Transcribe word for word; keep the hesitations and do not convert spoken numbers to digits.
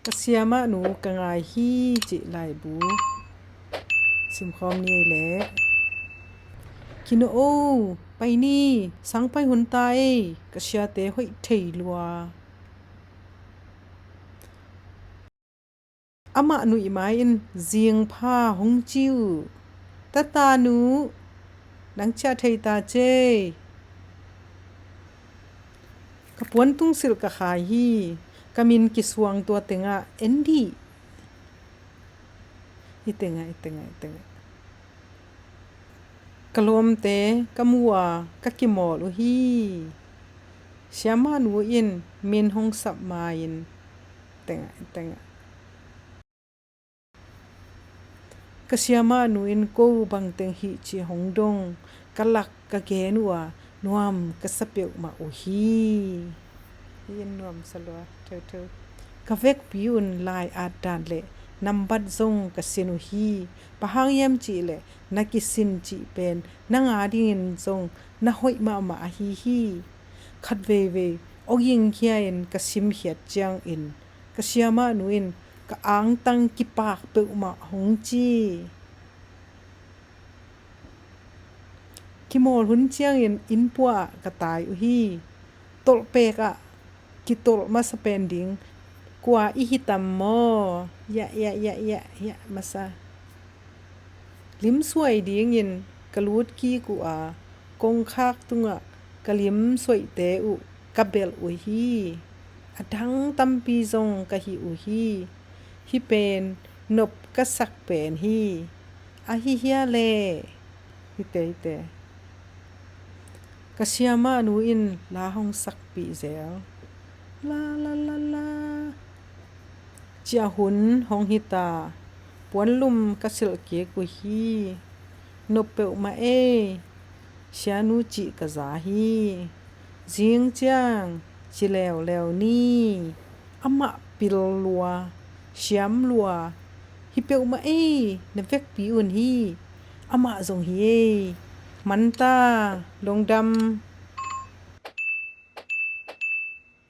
Ka siamahnu ka ngai hi cih laibu simkhawm ni ei leh. Kino o, pai ni, sang pai hun ta ei, ka siate hoih thei lua. Amah nuih mai in zingpha hong ci uh. Tata nu, nang ciah thei ta cei. Ka puan tungsilh ka khai hi. Ka min kisuang tua tengah en dih. Hi tengah, hi tengah, hi tengah. Ka lawmte ka mu a ka kimawl uh hi. Siamahnu in min hong sap ma-in tengah, tengah. Ka siamahnu in ko bangteng hih ci hong dong, ka lak ka gen uh a nuam ka sa peuhmah uh hi. Hi in nuam sa lua theutheu. Ka vekpi un lai-at dan le nambat zong ka sin uh hi. Bang hang hiam cih leh na kisin cih pen nang a dingin zong na hoih mahmah ahi hi. Khat veivei awging khia-in ka simkhiat ciangin ka siamahnu in ka angtang kipak peuhmah hong ci. Kimawl hun ciangin innpua ah ka tai uh hi. Tolhpek ah kitolh masa pen ding kua i hi tam maw? Iah, iah, iah, iah, iah masa. Limsuai dingin ka lut kik uh a, kongkhak tungah ka limsuaihte uh ka belh uh hi. A dang tampi zong ka hih uh hi. Hih pen nop ka sak pen hi. Ahi hia le? Hite, hite. Ka siamahnu in la hong sakpih zel. La, la, la, la. Ciah hun hong hita. Puanlum ka silh kik uh hi. Nop peuhmah ei. Sianu cih ka za hi. Zing ciang ci leuleu ni. Amah pil lua, siam lua. Hi peuhmah ei, na vekpi un hi. Amah zong hi ei. Manta, lungdam.